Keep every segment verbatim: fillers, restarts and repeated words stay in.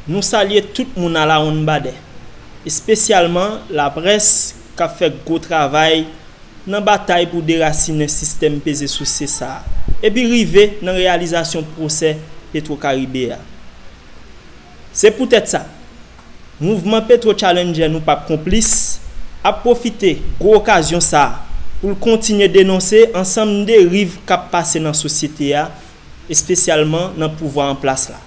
Nou salye tout moun alawonnbadè, espesyalman laprès k ap fè gwo travay nan batay pou derasinen sistèm peze souse sa a, epi rive nan reyalizasyon pwosè Petro Caribe a. Se poutèt sa, mouvman Petro Challenger Nou P ap Konplis ap pwofite gwo okazyon sa a pou l kontinye denonse ansanm deriv k ap pase nan sosyete a, espesyalman nan pouvwa an plas la.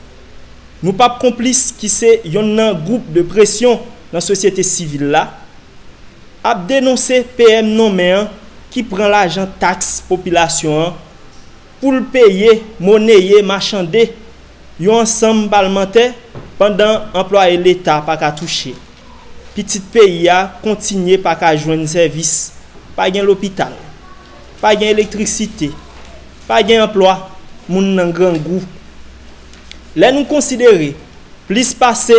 Nou p ap konplis ki se yonn nan gwoup de presyon nan sosyete sivil la, ap denonse P M nonmen an ki pran lajan taks popilasyon an pou l peye, moneye, machande yon ansanm palmantè pandan anplwaye Leta pa ka touche. Pitit peyi a kontinye pa ka jwenn sèvis, pa gen lopital, pa gen elektrisite, pa gen anplwa, moun nan grangou. Lè nou konsidere plis pase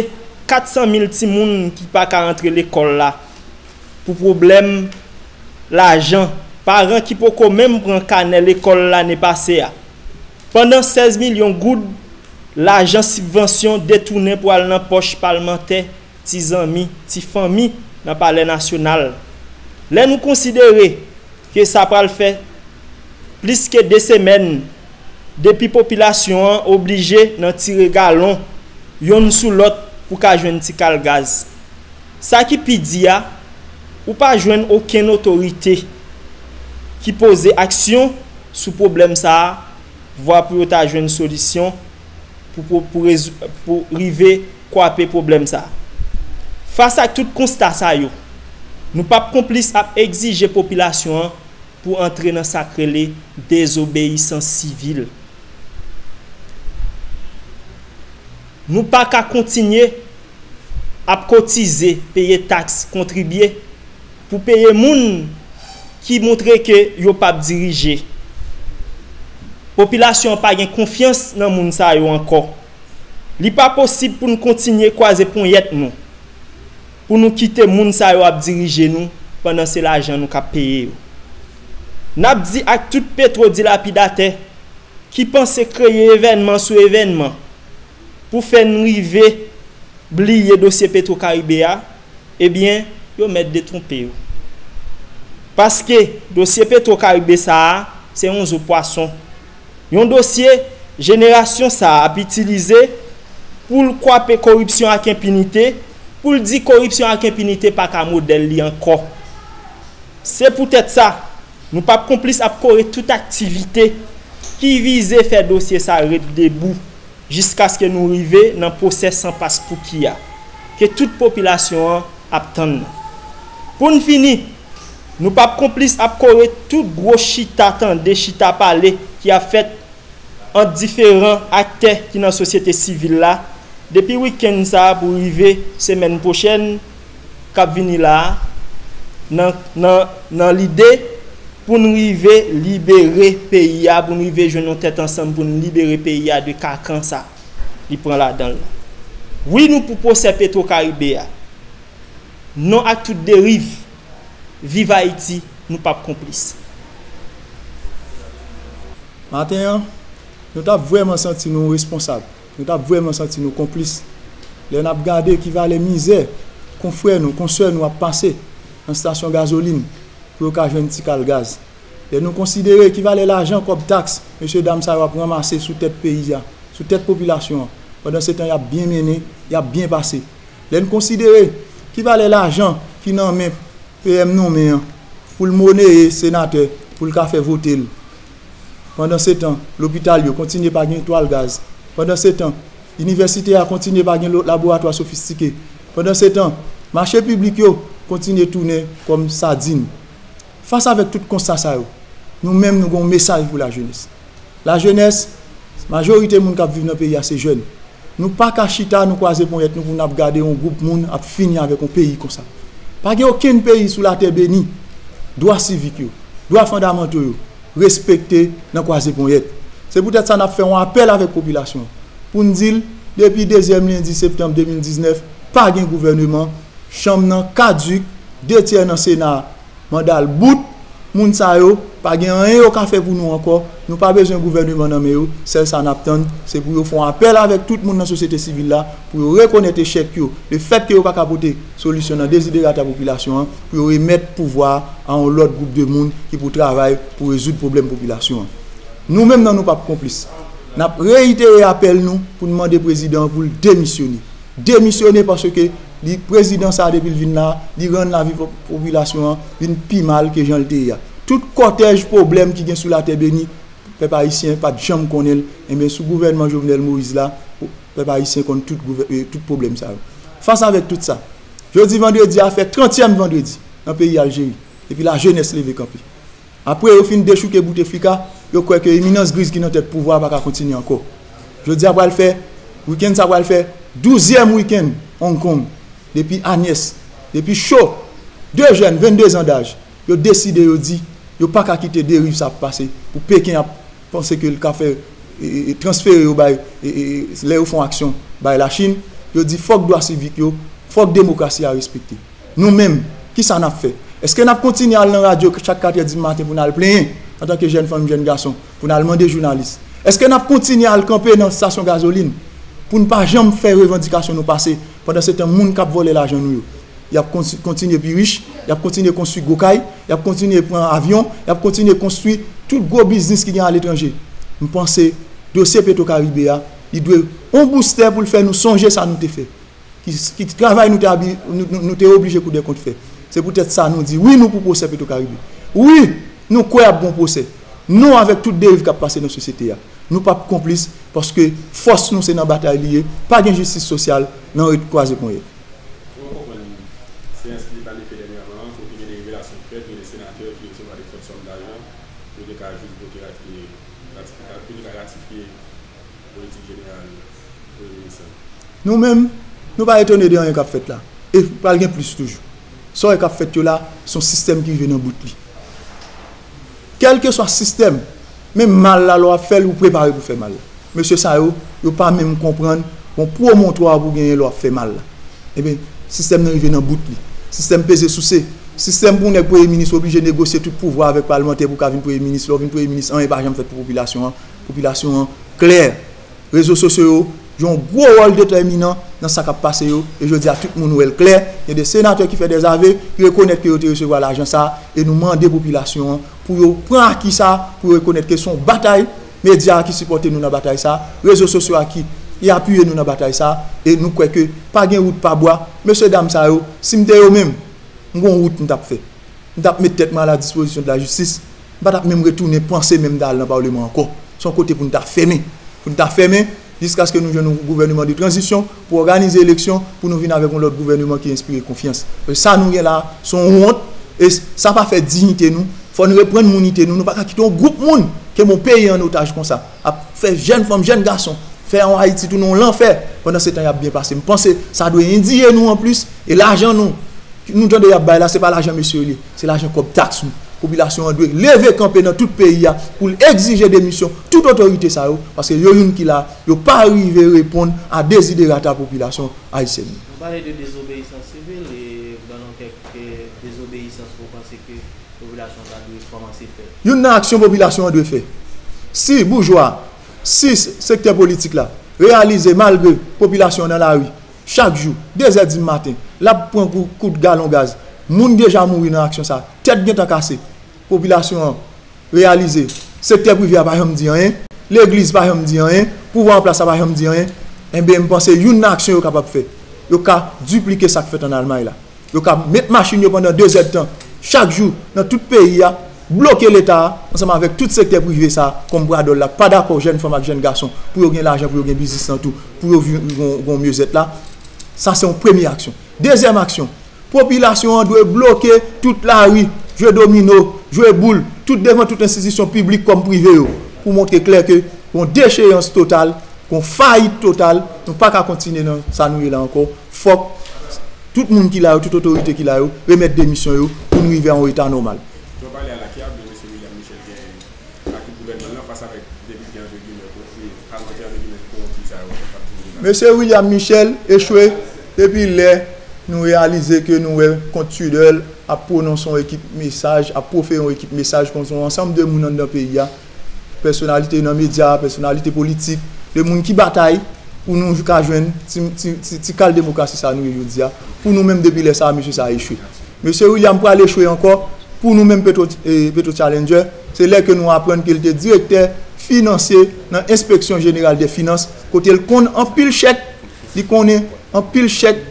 kat san mil timoun ki pa ka antre lekòl la pou pwoblèm lajan, paran ki poko menm pran kanè lekòl lane pase a, pandan sèz milyon goud lajan sibvansyon detounen pou al nan pòch palmantè, ti zanmi, ti fanmi nan Palè Nasyonal. Lè nou konsidere ke sa pral fè plis ke de semèn depi popilasyon an oblije nan tire galon yonn sou lòt pou ka jwenn ti kal gaz. Sa ki pi di a, ou pa jwenn okenn otorite ki poze aksyon sou pwoblèm sa a, vwa pou yo ta jwenn solisyon pou, pou, pou, rezou- pou rive kwape pwoblèm sa a. Fas ak tout konsta sa yo, Nou P ap Konplis ap egzije popilasyon an pou antre nan sa k rele dezobeyisans sivil. Nou pa ka kontinye ap kotize, peye taks, kontribye pou peye moun ki montre ke yo p ap dirije. Popilasyon an pa gen konfyans nan moun sa yo ankò. Li pa posib pou n kontinye kwaze ponyèt nou, pou nou kite moun sa yo ap dirije nou pandan se lajan nou k ap peye yo. N ap di ak tout petwodilapidatè ki panse kreye evènman sou evènman pou fè n rive bliye dosye Petwo Karibe a, ebyen, yo mèt detwonpe yo. Paske dosye Petwo Karibe sa a, se yon zo pwason. Yon dosye jenerasyon sa a ap itilize pou l kwape koripsyon ak enpinite, pou l di koripsyon ak enpinite pa ka modèl li ankò. Se poutèt sa, Nou p ap Konplis ap kore tout aktivite ki vize fè dosye sa ret debou jiskaske nou rive nan pwosè san paspouki a, ke tout popilasyon an ap tann nan. Pou n fini, Nou p ap Konplis ap kore tout gwo chita tande, chita pale ki ap fèt ant diferan aktè ki nan sosyete sivil la, depi wikenn sa a pou rive semèn pwochèn k ap vini la a, nan, nan, nan lide pou n rive libere peyi a, pou n rive jwenn yon tèt ansanm pou n libere peyi a de kakan sa li pran ladan l. Wi, nou pou pwosè Petwo Karibe a. Non ak tout deriv. Viv Ayiti, Nou p ap Konplis. Maten an, nou t ap vrèman santi nou responsab, nou t ap vrèman santi nou konplis lè n ap gade ki valè mizè konfrè nou, konsè nou ap pase nan estasyon gazolin pou yo ka jwenn ti kal gaz. Lè nou konsidere ki valè lajan kòb taks mesye dam sa yo ap ranmase sou tèt peyi a, sou tèt popilasyon an, pandan se tan y ap byen mennen, y ap byen pase. Lè n konsidere ki valè lajan ki nan men P M nonmen an pou l moneye senatè pou l ka fè vote l. Pandan se tan, lopital yo kontinye pa gen twal gaz. Pandan se tan, inivèsite a kontinye pa gen lo- laboratwa sofistike. Pandan se tan, mache piblik yo kontinye tounen kòm sadin. Fas avèk tout konsta sa yo, nou menm nou gen yon mesaj pou lajenès. Lajenès, majorite moun k ap viv nan peyi a se jèn. Nou pa ka chita, nou kwaze ponyèt nou pou n ap gade yon gwoup moun ap fini avèk yon peyi konsa. Pa gen okenn peyi sou latè beni dwa sivik yo, dwa fondamanto yo respekte nan kwaze ponyèt. Se poutèt sa n ap fè yon apèl avèk popilasyon an pou n di l, depi dezyèm lendi septanm de mil diznèf, pa gen gouvèneman, chanm nan kadik, de tyè nan Sena a manda l bout, moun sa yo Pa gen anyen yo ka fè pou nou ankò. Nou pa bezwen gouvèneman nan men yo. Sèl sa n ap tann, se pou yo fè yon apèl avèk tout moun nan sosyete sivil la, pou yo rekonèt echèk yo. Lefètke yo pa ka pote solisyon nan deziderata popilasyon an, pou yo remèt pouvwa a yon lòt gwoup de moun ki pou travay pou rezoud pwoblèm popilasyon an. Nou menm nan nou p ap konplis. N ap reyitere apèl nou pou n mande prezidan an pou l demisyone. Demisyone paske li, prezidan sa a, depi l vin la, li rann lavi po-, popilasyon an vin pi mal ke jan l te ye a. Tout kòtèj pwoblèm ki gen sou latè beni, pèp ayisyen pa t janm konnen l. Enben, sou gouvènman Jovenel Moïse la, pèp ayisyen konn tout gouvè-, eh, tout pwoblèm sa yo. Fas avèk tout sa, jodi vandredi a fè trantyèm vandredi nan peyi Aljeri, epi lajenès leve kanpe. Apre yo fin dechouke Bouteflika, yo kwè ke eminans griz ki nan tèt pouvwa a pa ka kontinye ankò. Jodi a pral fè, wikenn sa pral fè douzyèm wikenn Hong Kong, depi Agnes, depi Cho, de jèn vennde zan daj, yo deside, yo di, yo pa ka kite deriv sa ap pase, pou Peken ap panse ke l ka fè, e, e, e, transfere yo bay, e, e, e, lè yo fè yon aksyon bay Lachin, yo di fòk dwa sivik yo, fòk demokrasi a respekte. Nou menm, kisa n ap fè? Èske n ap kontinye al nan radyo chak katrè di maten pou n al plenyen antanke jèn fanm, jèn gason, pou n al mande jounalis? Èske n ap kontinye al kanpe nan estasyon gazolin pou n pa janm fè revandikasyon nou pase? Pandan se tan, moun k ap vòlè lajan nou yo, y ap konsi-, kontinye pi rich, y ap kontinye konstwi gwo kay, y ap kontinye pran avyon, y ap kontinye konstwi tout gwo biznis ki gen aletranje. M panse dosye Petro Caribe a, li dwe yon boustè pou l fè nou sonje sa nou te fè. Ki, ki travay nou te abi-, nou, nou, nou te oblije Kou dè Kont fè. Se poutèt sa nou di wi nou pou pwosè Petro Caribe. Wi, nou kwè ap gen yon pwosè. Non avèk tout deriv k ap pase nan sosyete a. Nou p ap konplis, paske fòs nou se nan batay li ye. Pa gen jistis sosyal nan ret kwaze ponyèt. Ou konprann seyans ki te planifiye dènyèman an, kote gen de revelasyon ki fèt, gen de senatè ki resevwa de fòt sòm lajan pou yo te ka jis bloke ratifika-, pou yo te ka ratifye politik jeneral Premye Minis lan. Nou menm, nou pa etone de anyen k ap fèt la. E pral gen plis toujou. Sa w wè k ap fèt yo la, se yon sistèm ki rive nan bout li. Kèlkeswa sistèm, menm mal la, lè w ap fè l, ou prepare pou fè mal la. Mesye sa yo, yo pa menm konprann gon pwomotwa pou genyen lè w ap fè mal la. Ebyen, sistèm nan rive nan bout li. Sistèm peze souse. Sistèm pou nèg premye minis oblije negosye tout pouvwa avèk palmantè pou ka vin premye minis. Lè w vin premye minis, anyen pa janm fèt pou popilasyon an. Popilasyon an klè. Rezo sosyo yo jwe yon gwo wòl detèminan nan sa k ap pase yo, e jodi a tout moun wè l klè. Gen de senatè ki fè dèzave, ki rekonèt ke yo te resevwa lajan sa a, e nou mande popilasyon an pou yo pran aki sa, pou yo rekonèt ke se yon batay, medya a ki sipòte nou nan batay sa, rezo sosyo a ki, ki apiye nou nan batay sa, e nou kwè ke pa gen wout pa bwa. Mesye dam sa yo, si m te yo menm, m gon wout m t ap fè. M t ap met tèt mwen a la dispozisyon de la jistis. M pa t ap menm retounen panse menm ta al nan Palman ankò. Se yon kote pou n ta fèmen. Pou n ta fèmen, jiskaske nou jwenn yon gouvèneman de tranzisyon, pou òganize eleksyon, pou nou vin avèk yon lòt gouvèneman ki enspire konfyans. Paske sa nou gen la, se yon wont, e sa pa fè diyite nou. Fò n reprann mounite nou. Nou pa ka kite yon gwoup moun kenbe yon peyi an otaj konsa. Ap fè jèn fanm, jèn gason, fè yon Ayiti tounen yon lanfè, pandan se tan y ap byen pase. M panse sa dwe endiye nou anplis, e lajan nou, nou tande y ap bay la, se pa lajan mesye yo li ye, se lajan kòb taks nou. Popilasyon an dwe leve kanpe nan tout peyi a pou l egzije demisyon tout otorite sa yo, paske yo youn ki la, yo pa rive reponn a deziderata popilasyon ayisyèn nan. Nou pale de dezobeyisans sivil, e ban nou kèk, e, dezobeyisans ou panse ke popilasyon ta dwe kòmanse fè? Youn nan aksyon popilasyon an dwe fè. Si boujwa, si sektè politik la reyalize malgre popilasyon an nan lari, chak jou, de zè di maten, l ap pran kou-, kout galon gaz. Moun deja mouri nan aksyon sa. Tèt gentan kase. Popilasyon an reyalize, sektè prive a pa janm di anyen, legliz pa janm di anyen, pouvwa an plas la pa janm di anyen. Enben, m panse youn nan aksyon yo kapab fè, yo ka diplike sa k fèt ann Almay la. Yo ka met machin yo pandan de zèdtan, chak jou, nan tout peyi a, bloke Leta a, ansanm avèk tout sektè prive sa a, kòm bradòl la, k pa dakò jèn fanm ak jèn gason, pou yo gen lajan, pou yo gen biznis lan tou, pou yo vi-, gon, gon myezèt la. Sa se yon premye aksyon. Dezyèm aksyon, popilasyon an dwe bloke tout lari, jwe domino, jwe boul, tout devan tout enstitisyon piblik kòm prive yo, pou montre klè ke gon decheyans total, gon fayit total, nou pa ka kontinye nan sa nou ye la ankò. Fòk tout moun ki la yo, tout otorite ki la yo, remèt demisyon yo pou n rive a yon eta nòmal. Jan w pale a la, ki avenir mesye William Michel genyen ak gouvènman l lan fas avèk depite, antre gimè, ko-, palmantè, antre gimè, kowonpi sa yo k ap dirijan? Mesye William Michel echwe depi lè Nou reyalize ke nou wè kont Twitter ap pwononse yon ekip mesaj, ap pwofere yon ekip mesaj kont yon ansanm de moun anndan peyi a, pèsonalite nan medya, pèsonalite politik, de moun ki batay pou nou ka jwenn ti, ti, ti, ti kal demokrasi sa nou ye jodi a. Pou nou menm, depi lè sa a, mesye sa a echwe. Mesye William pral echwe ankò. Pou nou menm Petro, eh, Petro Challenger, se lè ke nou aprann ke l te direktè finansye nan Enspeksyon Jeneral dè Finans, kote l konn anpil chèk, li konnen anpil chèk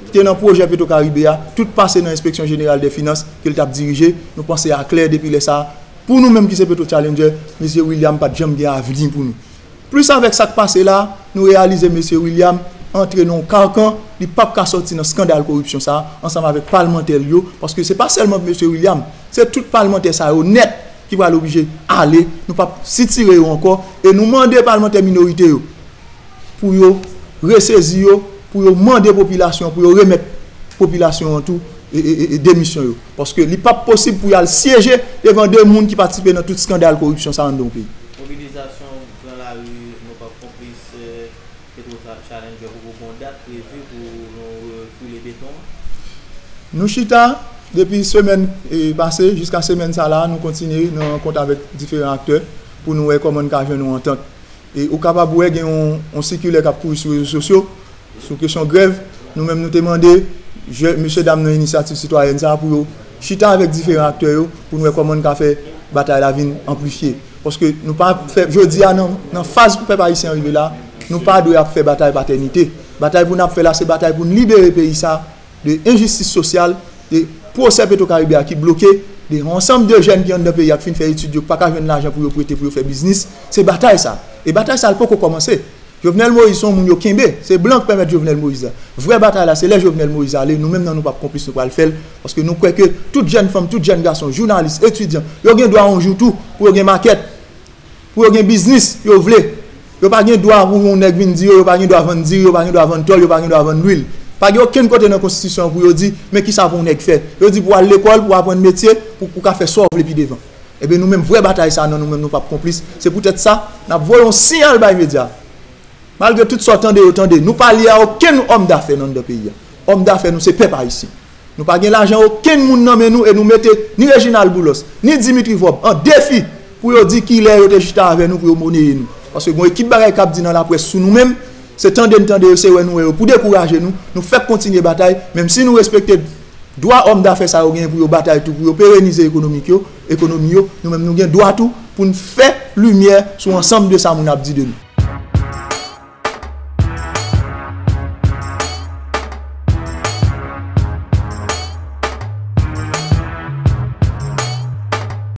ki te nan pwojè Petro Caribe a, tout pase nan Enspeksyon Jeneral dè Finans ke l t ap dirije. Nou panse a klè depi lè sa a. Pou nou menm ki se Petro Challenger, mesye William pa t janm gen avni pou nou. Plis avèk sa k pase la, nou reyalize mesye William antre nan yon kakan, li p ap ka sòti nan eskandal koripsyon sa a, ansanm avèk palmantè l yo, paske se pa sèlman mesye William, se tout palmantè sa yo nèt ki pral oblije ale, nou p ap sitire yo ankò, e nou mande palmantè minorite yo pou yo resezi yo, pou yo mande popilasyon, pou yo remèt popilasyon an tou e, e, e, e demisyon yo. Paske li p ap posib pou y al syeje devan de moun ki patisipe nan tout eskandal koripsyon sa a anndan yon peyi. Mobilizasyon pran lari, nou p ap konplis, eh, Petro Challenger poko gon dat previ pou nou refoule beton an? Nou chita depi semèn, eh, pase, jiska semèn sa la, nou kontinye nan rankont avèk diferan aktè pou nou wè kòman n ka jwenn yon antant. E ou kapab wè gen yon, yon sikilè k ap kouri sou rezo sosyo, sou kesyon grèv. Nou menm nou te mande je, mesye dam nan inisyativ sitwayèn sa a pou yo chita avèk diferan aktè yo pou nou wè kòman n ka fè batay la vin anplifye. Paske nou pa fè, jodi a nan, nan faz pou pèp ayisyen an rive la, nou pa dwe ap fè batay patènite. Batay pou n ap fè la, se batay pou n libere peyi sa de enjistis sosyal, de pwosè Petro Caribe a ki bloke, de yon ansanm de jèn ki anndan peyi a k fin fè etid yo, k pa ka jwenn lajan pou yo prete, pou yo fè biznis. Se batay sa. E batay sa, l poko kòmanse. Jovenel Moïse se yon moun yo kenbe. Se blan k pèmèt Jovenel Moïse la. Vrè batay la, se lè Jovenel Moïse ale, nou menm nan nou p ap konplis, nou pral fè l. Paske nou kwè ke tout jèn fanm, tout jèn gason, jounalis, etidyan, yo gen dwa yon jou tou pou yo gen makèt, pou yo gen biznis yo vle. Yo pa gen dwa pou yon nèg vin di yo, yo pa gen dwa vann diri, yo pa gen dwa vann tòl, yo pa gen dwa vann lwil. Pa gen okenn kote nan konstitisyon an pou yo di, men kisa pou yon nèg fè. Yo di pou al lekòl, pou aprann metye, pou, pou ka fè sa w vle pi devan. Ebyen nou menm vrè batay sa nan nou menm nou p ap konplis. Se poutèt sa, n ap voye yon siyal bay medya. Malgre tout sa w tande yo tande, nou pa lye a okenn òm dafè nan anndan peyi a. Òm dafè nou se pèp ayisyen. Nou pa gen lajan okenn moun nan men nou e nou mete ni Reginald Boulos, ni Dimitri Vorbe an defi pou yo di kilè yo te chita avè nou pou yo moneye nou. Paske gon ekip bagay k ap di nan laprès sou nou menm, se tande n tande yo, se wè nou wè yo pou dekouraje nou, nou fèk kontinye batay, menm si nou respekte dwa òm dafè sa yo genyen pou yo batay tou, pou yo perenize ekonomik yo, ekonomi yo, nou menm nou gen dwa tou pou n fè limyè sou ansanm de sa moun ap di de nou.